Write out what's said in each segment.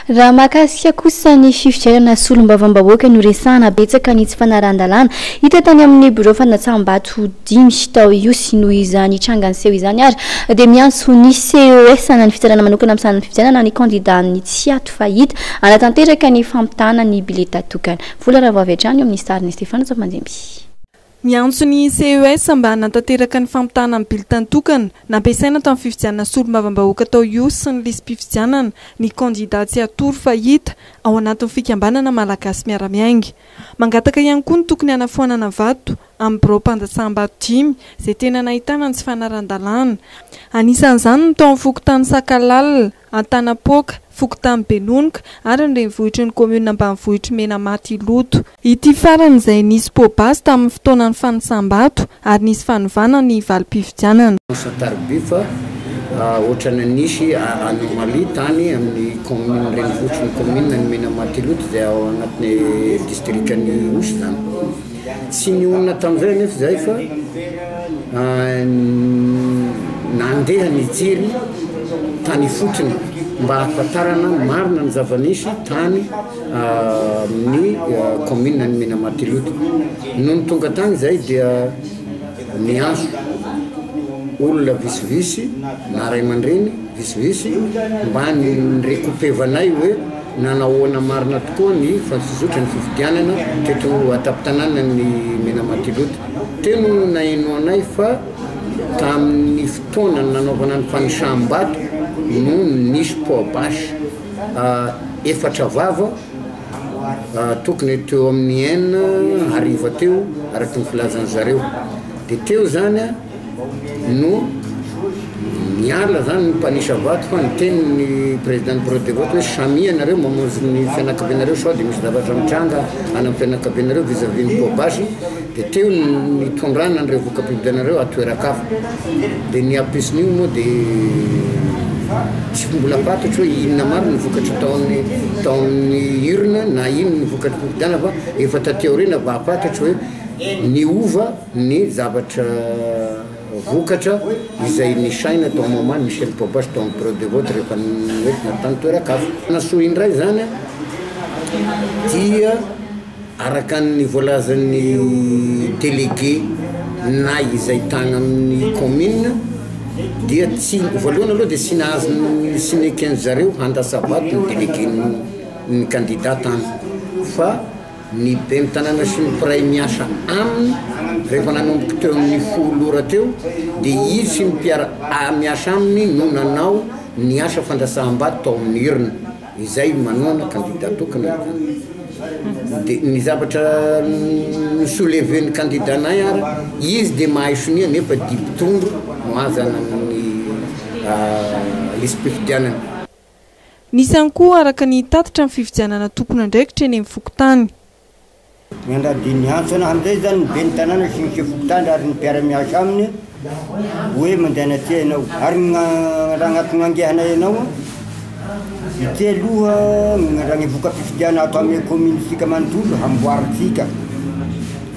Raha mahakasika kosa ny fifidianana solombavambahoaka no resahana, betsaka ny tsy fanarahan-dalàna hita tany amin'ny birao fandatsaham-bato dimy tao Ihosy. Noho izany tranga niseho izany ary dia miantso ny CES na ny fitsarana manokana misahana ny fifidianana ny kandidan'ny tsy ato fa hita hanatanteraka ny fampitahana ny bileta tokana. Vola Ravo avy hatrany eo amin'ny sarin'i Stéphane Razafimanjemby. Miantso ny CES mba hanatanteraka ny fampitahana ny biltins tokana nampiasaina tamin'ny fifidianana solombavambahoaka tao Ihosy sy ny lisi-pifidianana ny kandida tsy atoro fa hita ao anatin'ny fikambanana Malagasy Miara-Miainga. Mangataka ihany koa ny tokony hanafoanana vato amin'ny biraom-pandatsaham-bato dimy izay tena nahitana ny tsy fanaran-dalàna. Anisan'izany ny tao amin'ny fokontany Sakalala, Antanapoaka, fokontany Benonoka ary ny renivohitry ny kaominina ambanivohitr'i Menamaty Iloto. Ity farany izay nisy poa-basy tamin'ny fotoanan'ny fanisam-bato ary nisy fanovana ny valim-pifidianana. Tariby fa ohatrana nisy anomalie tany amin'ny kaominina renivohitry ny kaominina ny Menamaty Iloto izay ao anatin'ny distrikan'i Ihosy izany. Tsy nionona tamin'izay anefa izahay fa nandeha nijery tany ifotony mba hahafantarana marina ny zava-nisy tany amin'ny kaominina ny Menamatiloto. Nony tonga tany izahay dia niantso olona visivisy na ray aman-dreny visivisy mba nirekopevanay hoe Nanahoana marina tokoa ny fizotry ny fifidianana teto an-tampon-tanànan'i Menamatiloto? Teo no nahenoanay fa tamin'ny fotoana nanaovana ny fanisam-bato no nisy poa-basy efatra vava tokony teo amin'ny enina hariva teo araka ny filazan'ny zareo. Dia teo izany no niala zany ny mpanisa vato fa niteny ny président ny bureau de vote hoe samia nareo mamonjy ny fianakavianareo sao de misy zavatra mitranga any amin'ny fianakavianareo vis à vis ny poa-basy de teo ny nitondrana an'ireo voka-pifidianana toeran-kafa de ny ampitson'io moa de tsy mbola fantatro hoe inona marina ny vokatra tao amin'ny tao amin'ny urne na inona ny vokatry fifidianana fa efa taty aoriana vao fantatro hoe niova ny zavatra vokatra izay nisaina tao moment Michel Popas tao amin'ny bureau de vote rehefa noentina tany toeran-kafa. Nasoa indray izany dia araka ny voalazan'ny délégué na izay tany amin'ny commune dia tsy, voalohany aloha dia tsy nahazo tsy neken'ny zareo handasa-bato ny délégué ny candidat tany fa Ny ben'ny tanàna sy ny mpiray miasa aminy, rehefa nanomboka teo amin'ny folo ora teo, dia izy sy ny mpiara miasa aminy no nanao ny asa fandatsaham-bato tao amin'ny urne, izay manohana kandida tokana izany. Dia ny zavatra ni-soulever-n'ny kandida-nay ary, izy dia mahay sonia nefa dibo-tondro no hazana amin'ny lisi-pifidianana. Nisy ihany koa araka ny tatitra ny fifidianana tompon'andraikitra eny amin'ny fokontany. Miandrady niantso anahy amin'izay izany ny ben'ny tanàna sy ny sefo fokontany ary ny mpiara-miasa aminy hoe mandehana aty ianao ary ny raha agnatiny angehana ianao ity aloha raha ny voka-pifidianana ato amin'ny kaominintsika manontolo hamboarintsika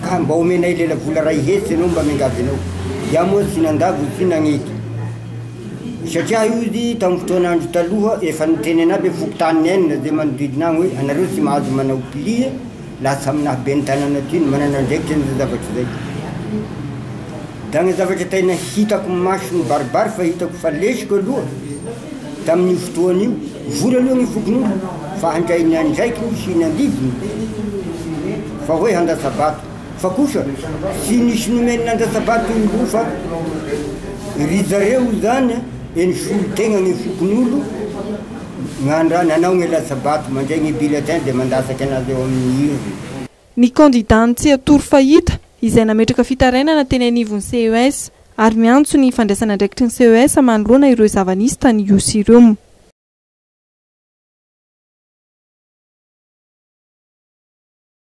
ka mba omenay lelavola iray hetsy ianao mba miangavy anao. Iaho moa tsy nandavo tsy nagneky. Satria io izy tamin'ny fotoan'andro taloha efa niteny anah be fokontany enina zay manodidina agny hoe anareo tsy mahazo manao pli lasa aminah ben'ny tanàna aty no manana andraikitra an'izay zavatra zay. Da ny zavatra tena hitako maso mibaribary fa hitako fa lesiko aloha tamin'io fotoana io, vory aloha ny fokonolona fa handray ny andraikiny sy ny andidiny fa hoe handatsa-bato. Fa kosa tsy nisy nomeny nandatsa-bato io loha fa ry zareo izany eny solotegna ny fokonolo nandra nanao ny latsa-bato mandray ny bulletin dia mandatsaky anazy eo amin'ny urne. Ny kandidà tsy atoro fahita izay nametraka fitarainana teny anivon'ny CES ary miantso ny fandraisana andraikitry ny CES manoloana ireo zava-nisy tany Ihosy ireo.